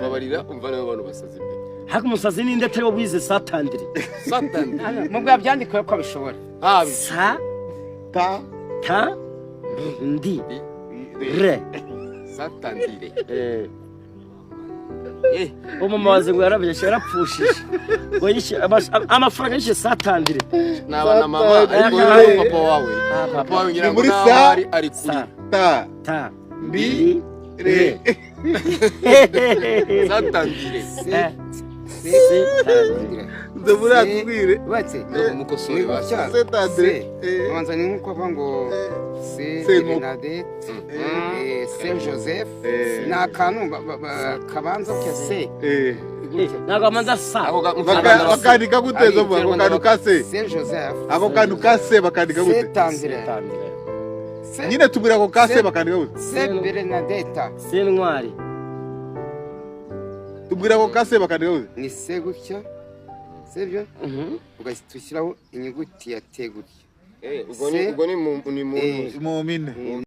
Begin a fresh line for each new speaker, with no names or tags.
Babarira, umva niba abantu basaze imbere.
Ariko umusazi ninde atari wo wize satandire?
Satandire.
Mu bwa byandikwe ko abishobora.
Habi.
Sa.
Ta.
Ta, ndi, re.
Satandire.
Umumama waze ngo yarabeshye, yarapfushije, ngo yishe amafaranga, yishe satandire.
Naba na mama, ariko wowe papa wawe, papa wawe ngira
Ni
ngo
muri
naho
sa-
ari kuri
Sa.
Ta.
Ta.
Ndi. Re.
Satandire.
Satandire.
Ndabura tubwire.
Batse.
Umukosore.
Ni gutya.
Setandire.
Se. Abanza ni nkuko avuga ngo se
Se nkoko.
Bernadette, Saint Joseph. Ni akantu kabanza gutya se. Gutya.
Ntabwo amanza sa.
Ako mu Kinyarwanda
Bakandika gute
Ari
zo ako
Ikinyarwanda
kantu ka se?
Saint Joseph.
Ako kantu ka se bakandika gute?
Setandire.
Satandire.
Se.
Nyine tubwira ako ka se bakandika gute?
Se Bernadette.
Sentwari.
Tubwira ako ka se bakandika gute?
Ni se gutya, sibyo? Ugahita ushyiraho inyuguti ya T gutya.
Ubwo ni mu
Eh.
Mu mpine.